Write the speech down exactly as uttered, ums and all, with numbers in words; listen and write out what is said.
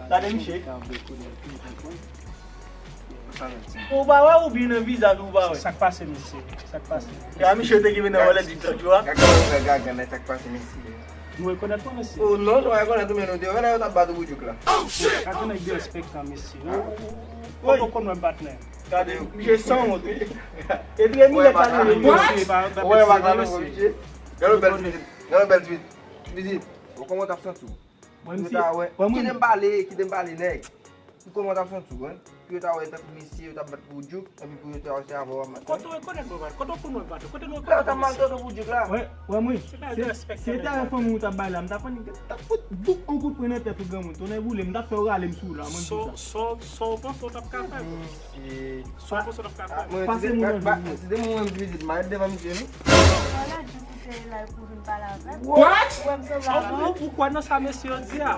Gade misye. Ou pa wè oubyen nan vizaj ou pa wè? Sa k pase, mesye? Sa k pase? Ya misye te gen nan wòlè di tòt yo a. Gade kòman ou fè gaga, men sa k pase, mesye? Nou rekonèt mwen, mesye. Oh non, nou rekonèt ou, men nou te wè lè yo t ap bat ou pou djouk la. Gade nèg derespektan, mesye. Ou pa konn wè patnè. Gade, misye sanwont, wi. Epi e minèt la li ye, mesye, pa, pa Ou wè, mesye, pa mesye. Gade yon bèl tweet. Gade yon bèl tweet. Tweet. Bon, kòman w t ap santi w? Mwen, Pou yo ta wè. Mwen, mwen, Kite m pale, kite m pale, nèg. Pou kòman w t ap santi w, hein? Pou yo ta wè tankou mesye, yo t ap bat pou djouk, epi pou yo ta wè se avè w ap bat. Kote w rekonèt mwen bat? Kote w konn mwen bat? Kote nou Lè yo t ap rekonèt mwen? Maltrete w pou djouk la. Wè, wè, mwen. Se, se ta yon fanmi ou t ap bay la, m t ap annik, t ap fout douk yon kout pwen nan tèt ou, granmoun. Tonnè boule m, m t ap fè w rale m sou ou la, mwen di sa. Sa w panse w t ap ka fè? Sa w panse w t ap ka fè? Mwen, Pase si se mwen nan ba- vin. Si se mwen, mwen, m vin di, m a ret devan misye, wi. Wala, di koute la pou vin pale avè m. What? Ou wè m sanble avè Ou, ou, ou kwè nan sa mesye yo di a?